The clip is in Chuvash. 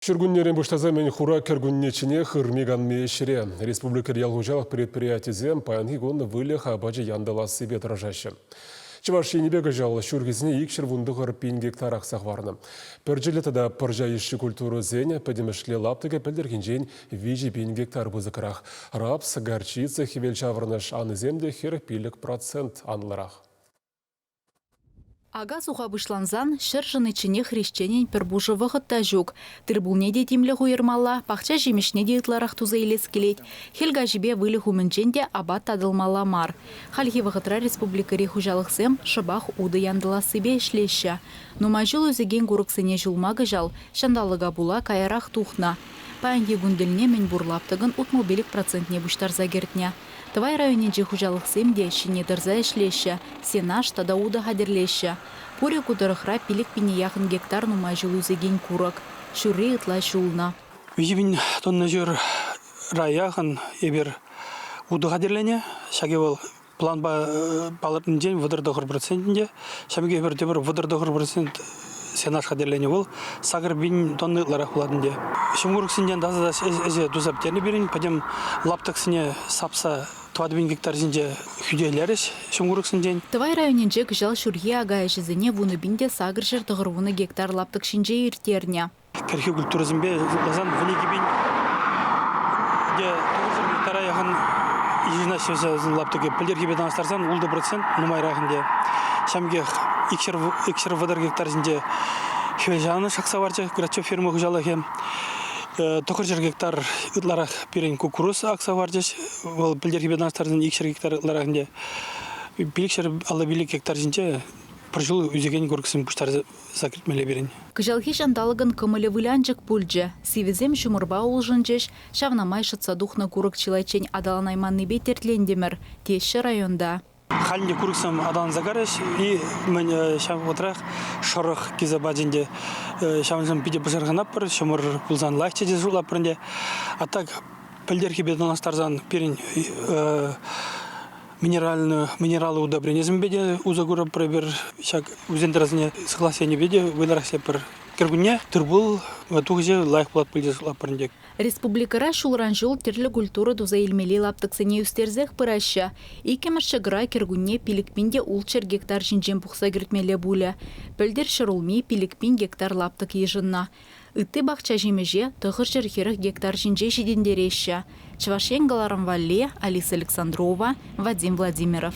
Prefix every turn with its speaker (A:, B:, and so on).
A: Ҫуркуннерен пуҫласа мӗн хура кӗркуннечченех ырми-канми ӗҫре. Республикӑри ял хуҫалӑх предприятийӗсем паянхи кун выльӑх апачӗ янтӑлассипе тӑрӑшаҫҫӗ. Чӑваш Енӗпе кӑҫал ҫурхисене 219 пин гектар акса хӑварнӑ. Пӗрчӗллӗ тата пӑрҫа йышши культурӑсен пӗтӗмӗшле лаптӑкӗ пӗлтӗрхинчен 3 пин гектар пысӑкрах. Рапс, горчица, хӗвелҫаврӑнӑш анисем те 45% анлӑрах.
B: Ака-суха пуҫлансан ҫӗр шӑничченех хресченӗн пӗр пушӑ вӑхӑт та ҫук. Тыр-пулне те тимлӗх уйӑрмалла, пахча ҫимӗҫне те ытларах туса илес килет. Хӗл каҫипе выльӑх умӗнчен те апат татӑлмалла мар. Хальхи вӑхӑтра республикӑри хуҫалӑхсем шӑпах утӑ янтӑлассипе ӗҫлеҫҫӗ. Нумай ҫул ӳсекен курӑксене ҫулма кӑҫал ҫанталӑка пула каярах тухнӑ. Паянхи кун тӗлне мӗнпур лаптӑкӑн 65 процентне пуҫтарса кӗртнӗ. Тӑвай районӗнчи хуҫалӑхсем те ҫине тӑрса ӗҫлеҫҫӗ, сенаж тата утӑ хатӗрлеҫҫӗ. Пурӗ ку тӑрӑхра 5 пине яхӑн гектар нумай ҫул ӳсекен курӑк. Ҫурри ытла ҫулнӑ.
C: 3 пин тонна ҫур яхӑн эпир утӑ хатӗрленӗ. Ҫакӑ вӑл планпа палӑртнинчен 39% ӗнтӗ. Ҫавӑн пекех эпир тепӗр 39% сенаж хатӗрленӗ вӑл 8 пин тонна ытларах пулать ӗнтӗ. Ҫумкурӑксенчен тасатас ӗҫе туса пӗтернӗ пирӗн. Пӗтӗм лаптӑксене сапса 4 пин гектар ҫинче хӳтӗлерӗҫ ҫумкурӑксенчен.
B: Тӑвай районӗнче кӑҫал ҫурхи ака ӗҫӗсене 10 890 гектар лаптӑк ҫинче ирттернӗ.
C: Кӗрхи культурӑсемпе шутласан 12 пин те 900 гектара яхӑн йышӑнаҫҫӗ лаптӑкӗ. Пӗлтӗрхипе танлаштарсан 6% нумайрах ӗнтӗ. Ҫавӑн пекех 230 гектар ҫинче хӗвелҫаврӑнӑш акса хӑварчӗ Грачев ферма хуҫалӑхӗ. 900 гектар ытларах пирӗн куккурус акса хӑварчӗҫ. Вӑл пӗлтӗрхипе танлаштарсан 200 гектар ытларах ӗнтӗ. 555 гектар ҫинче пӗр ҫул ӳсекен курӑксем пуҫтарса кӗртмелле пирӗн.
B: Кӑҫалхи ҫанталӑкӑн кӑмӑлӗ вылянчӑк пулчӗ. Сивӗсем ҫумӑрпа улшӑнчӗҫ. Ҫавна май шӑтса тухнӑ курӑк чылайччен аталанайманнипе тертлентӗмӗр, теҫҫӗ районта.
C: Халь ӗнтӗ курӑксем аталанса карӗҫ и мӗн ҫав вӑхӑтрах шӑрӑх килсе пачӗ ӗнтӗ. Ҫавӑншӑн питӗ пӑшӑрханатпӑр. Ҫумӑр пулсан лайӑхчӗ тесе шутлатпӑр ӗнтӗ. А так пӗлтӗрхипе танлаштарсан пирӗн минеральную минераллӑ удобренисемпе те усӑ курӑпӑр эпир. Ҫак ӳсен-тӑрансене сыхлас енӗпе те вӑйлӑрах ӗҫлетпӗр. Кӗркунне тыр-пул тухӑҫӗ лайӑх пулать пуль тесе шутлатпӑр ӗнтӗ.
B: Республикӑра ҫулран-ҫул тӗрлӗ культура туса илмелли лаптӑксене ӳстерсех пыраҫҫӗ. Иккӗмӗш ҫӑкӑра кӗркунне 5 пин те 600 гектар ҫинчен пухса кӗртмелле пулӗ. Пӗлтӗр ҫӗрулми 5 пин гектар лаптӑк йышӑннӑ. Ытти пахча-ҫимӗҫе 940 гектар ҫинче ҫитӗнтереҫҫӗ. Чӑваш Ен кӑларӑм валли Алиса Александрова, Вадим Владимиров.